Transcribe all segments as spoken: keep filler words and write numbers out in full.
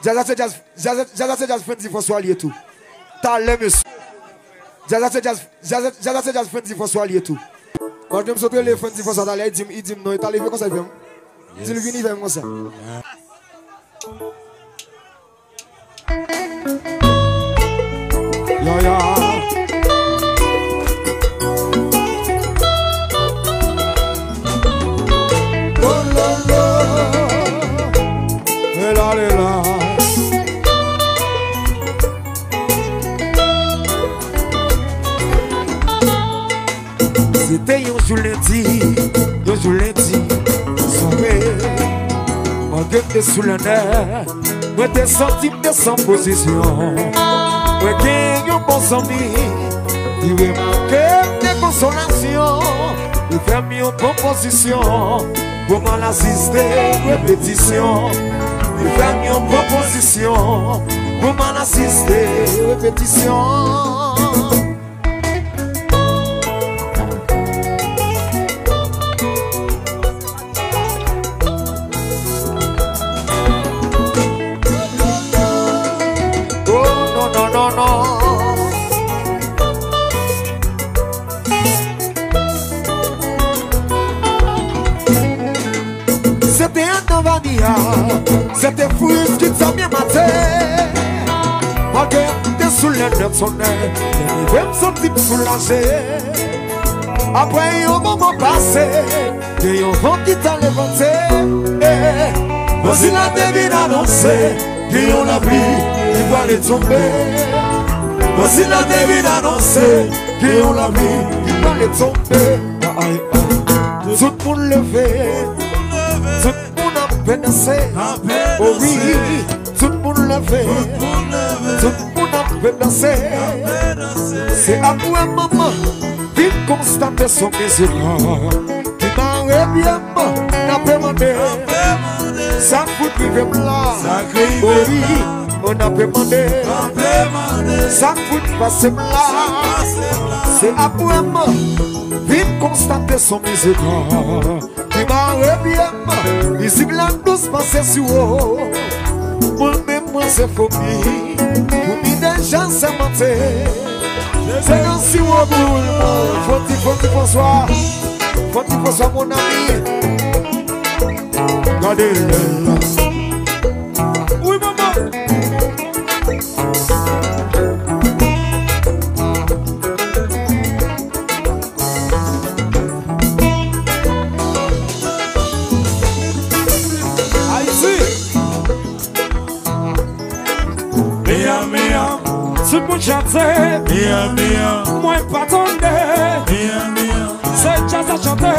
Djaz la se djaz, djaz, djaz la se djaz Frendy François li ye tou. Talè, mesye. Djaz la se djaz, djaz, djaz la se djaz Frendy François li ye tou. Malgre m sot rele Frendy François talè, li di m, li di m non, li ta leve konsa, li fè m. Di l vini, li fè m konsa. Yo, yo. Oh, la, la. Lela, lela. Se te yon jou lendi, yon jou lendi, sware. Malgre m te sou lannè, mwen te santi m te san pozisyon. Mwen gen yon bon zanmi, li remake m te konsolasyon. Li fè m yon pwopozisyon pou m al asiste repetisyon. Li fè m yon pwopozisyon pou m al asiste repetisyon. Oh, non, non, non, non. Se te anndan vani a, se te friz ki t ap byen maten. Malgre m te sou lè nèt sonè, lè rive m santi m soulaje. Apre yon moman pase, gen yon van ki t ale vante. Eh, van sila te vin anonse gen yon lapli ki prale tonbe. Van sila te vin anonse gen yon lapli ki prale tonbe. Ay, ay. Tout moun leve, tout moun ap danse. Oh wi, tout moun leve, tout moun ap danse. Se apre manman vin konstate se yon mizik ki mare pye m, n ap mande sa k fout rive m la. Oh wi, n ap mande sa k fout pase m la. Se apre manman vin konstate se yon mizik ki mare pye m. Mizik la dous pase siwo. Mwen menm mwen se fomi, fomi deja sèmante. Se nan siwo boul mwen, Foti, Foti François, Foti François mon ami. Gade lè la. Wi, manman. Ayiti. Miyan, miyan. Tout moun chante. Miyan, miyan. Mwen pa tande. Miyan, miyan. Se djaz ap chante.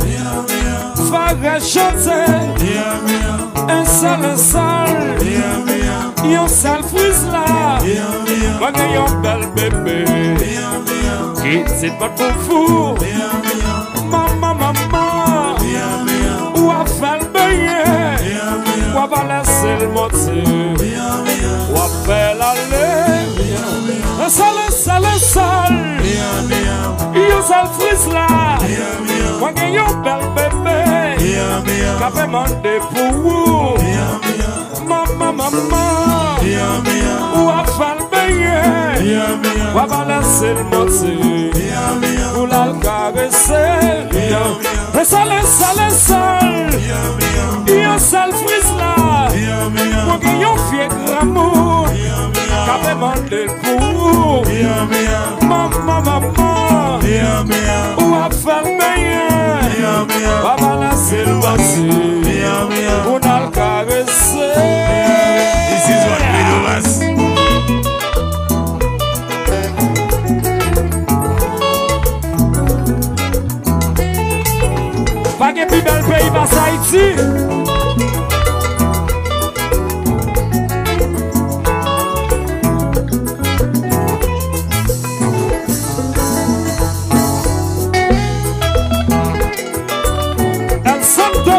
Miyan, miyan. Frè chante. Miyan, miyan. Un seul, un seul. Miyan, miyan. Yon sèl friz la. Miyan, miyan. Mwen gen yon bèl bebe. Miyan, miyan. Ki ti bat pou fou. Miyan, miyan. Manman, manman. Miyan, miyan. W ap fè l benyen. Miyan, miyan. W ap lese l monte. Miyan, miyan. W ap fè l ale. Miyan, miyan. Un seul, un seul, un seul. Miyan, miyan. Yon sèl friz la. Miyan, miyan. Mwen gen yon bèl bebe. Miyan, miyan. K ap mande pou ou. Miyan, miyan. Manman, manman. Miyan, miyan. W ap fè l benyen. Miyan, miyan. W ap lese l monte. Miyan, miyan. Pou l al karese. Miyan, miyan. Un seul, un seul, un seul. Miyan, miyan. Yon sèl friz la. Miyan, miyan. Mwen gen yon vye granmoun. Miyan, miyan. K ap mande pou ou. Miyan, miyan. Manman, manman. Miyan, miyan. W ap fè l benyen. Miyan, miyan. W ap lese l pase. Miyan, miyan. Pou n al karese. This is what we do best. Pa gen pi bèl peyi pase Ayiti. El Santo.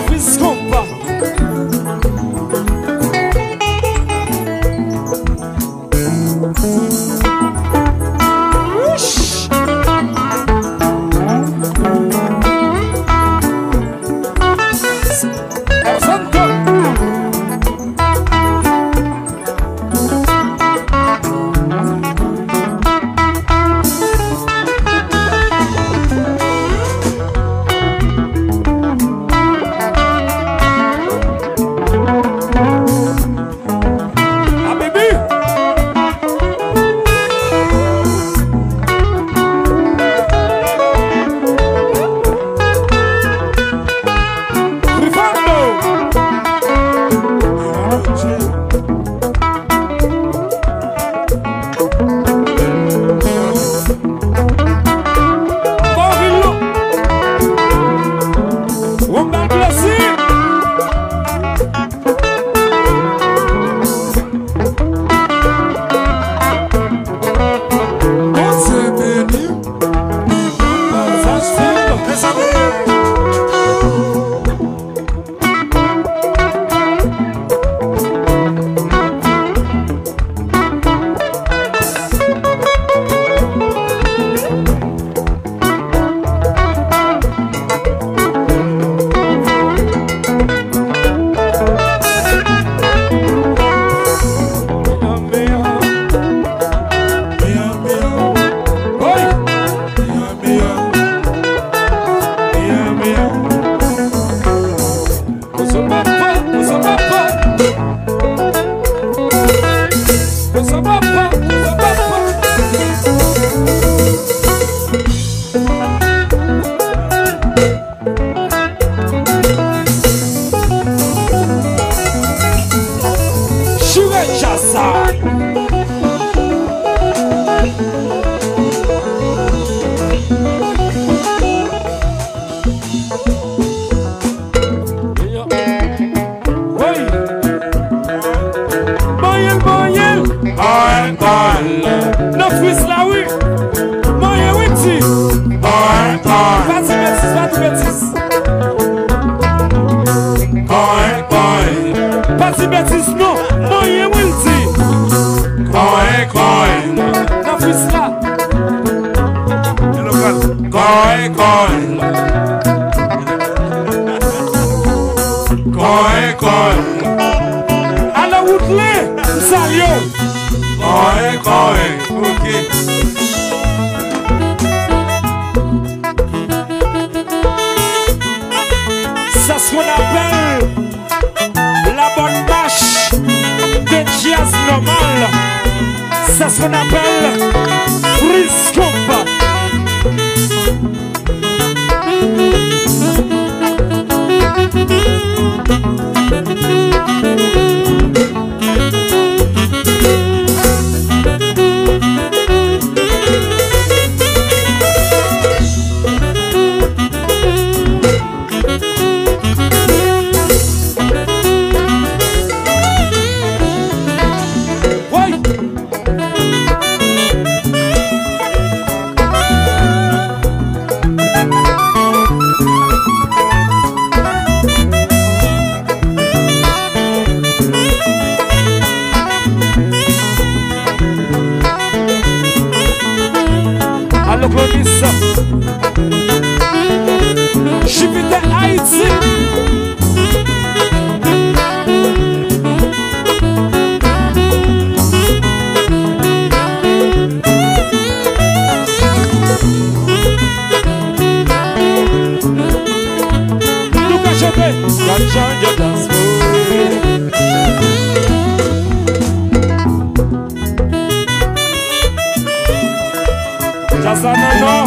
Freeze konpa. Habibi. Rifando. Bon, vin non. Yon bèl plezi. Bondye beni w. Fasil, mezanmi. Chire djaz sa. Wi. Manyen l, manyen l. Nan fris la, wi. Manyen, wi, ti. Pa di betiz, pa di betiz. Pa di betiz, non. Manyen, wi, l di. Nan fris la. Kòy, kòy. Kòy, kòy. Alò, Woodley, m salye w. Kòy, kòy. Ok. C'est ce qu'on appelle la bonne marche de jazz normal. C'est ce qu'on appelle Freeze Compa. Alo, Clovis. Jupiter Haïti. Nou ka chante. Ganja, ganja, dance. Sa, sa, non, non.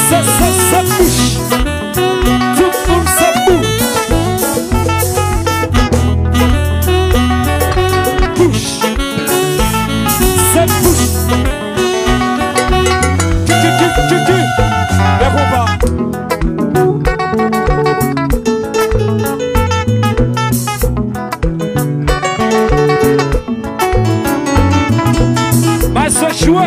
Sa, sa, sa bouch. Tout moun sa bou-, bouch. Sa bouch. Ki, ki, ki, ki, ki. Lè konpa. Jwe.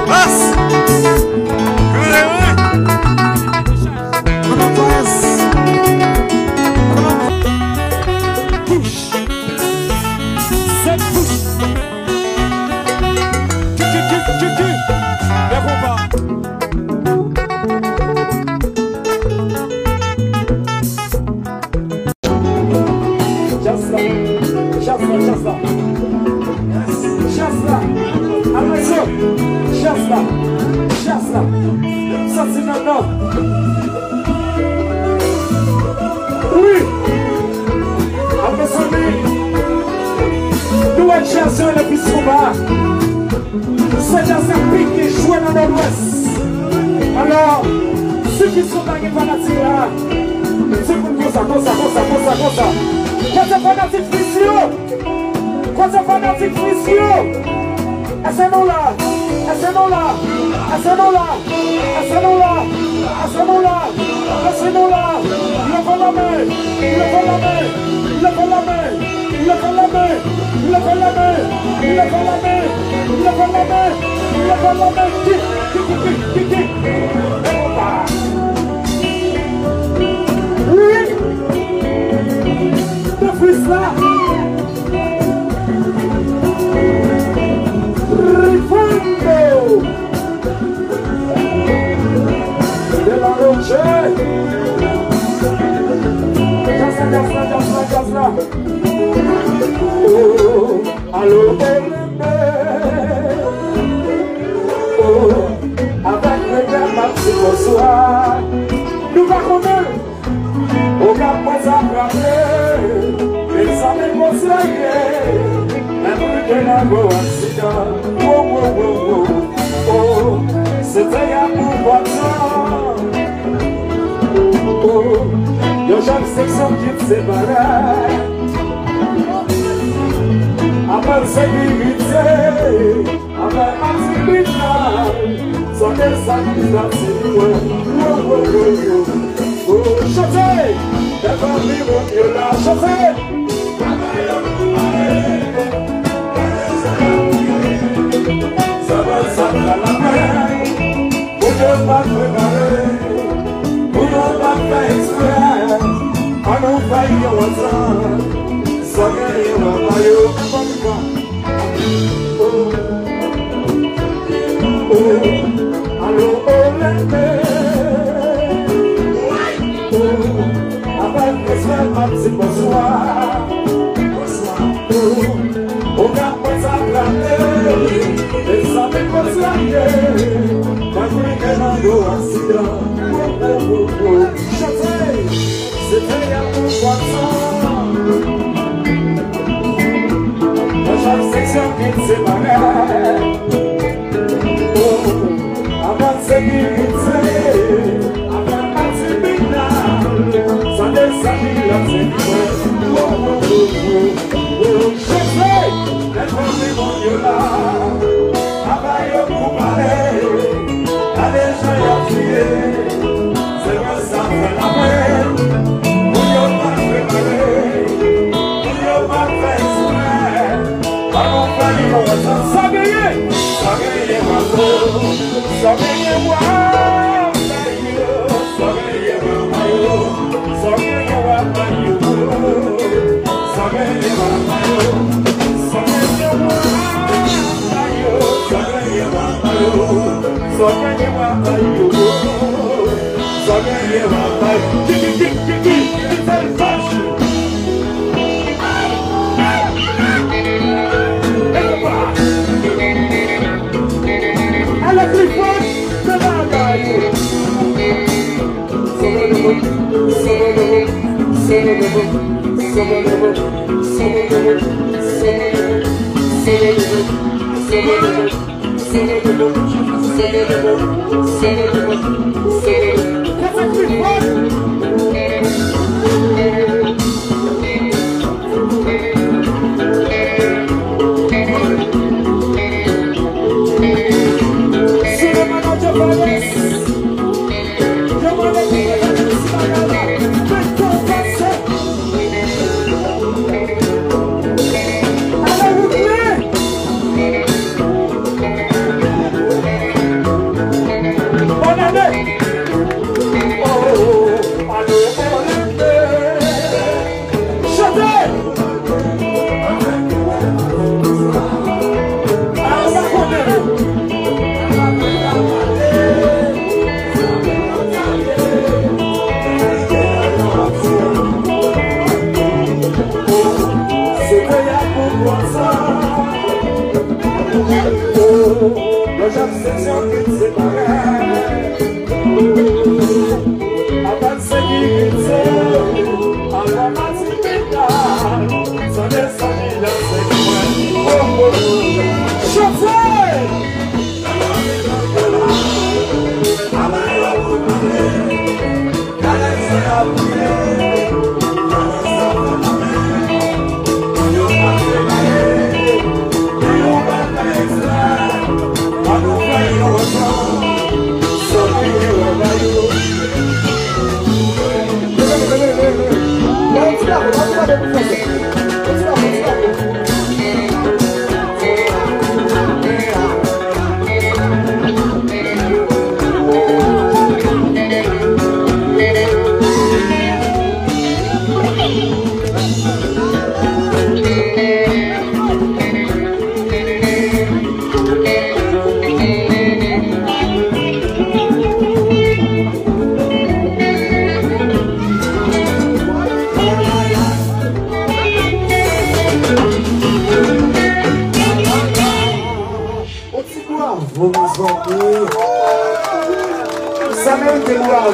Bas. Bouch. Sèt bouch. Ti, ti, ti, ti, ti. Lè konpa. Jazz la, jazz la, jazz la. Jazz la. Alonso. Jazz la, jazz la. Sa se nan nan. Wi. Apre sa, nou wè jazz yo nan pis konba. Se jazz la pike jwe nan Nòdwès. Alò, si pis konba gen fanatik la, se pou konsa, konsa, konsa, konsa, konsa. Kote fanatik Frisky yo? Kote fanatik Frisky yo? Èske nou la? Èske nou la? Èske nou la? Èske nou la? Èske nou la? Èske nou la? Leve lanmen! Leve lanmen! Leve lanmen! Leve lanmen! Leve lanmen! Leve lanmen! Leve lanmen! Leve lanmen! Ki, ki, ki, ki, ki? Wi! De Frisky la! Rifondo! De la noche! Jazz la, jazz la, jazz la, jazz la! Oh, alo, oh, oh, avèk regret m ap di bonswa. Nou pa konnen. Okap mwen sa frape, mezanmi, pozyeye, men brike nan gwo aksidan. Wo, wo, wo, wo, oh, se te yè pou vwazin. Oh, yon jèn seksyon ki separe. Apèl sekirite. Avè Martine Pinal, sa te sa ki ta ti mwen. Wo, wo, wo, wo. Wo, chante! Lè fanmi mwen yo la, chante! Sa va, sa va la pè. Moun yo pa prepare, moun yo pa fè eksprè. Ann nou fè yo ansanm. Sa genyen w ap ba yo. Oh, oh, alo, oh, lève. Oh, avèk respè, m ap di bonswa. Oh, okap mwen sa frape. Mezanmi, pozyeye, mwen brike nan gwo aksidan. Oh, oh, oh, oh. Chante! Se te yè pou vwazin. Nan chak seksyon ki separe. Oh, avè sekirite, avè Martine Pinal, sa desann li la se mwen. Oh, oh, oh, oh, oh. Jezi! Lè fanmi moun yo la, apa yo pou pale, gade jan y ap kriye. Se mwen sa fè lapenn, moun yo pa prepare, moun yo pa fè eksprè. Ann nou fè li nou ansanm. Sa genyen, sa genyen, bravo, sa genyen, bravo. Ale pli fò, se bagay. Yon ti bravo, mezanmi. Sa merite bravo.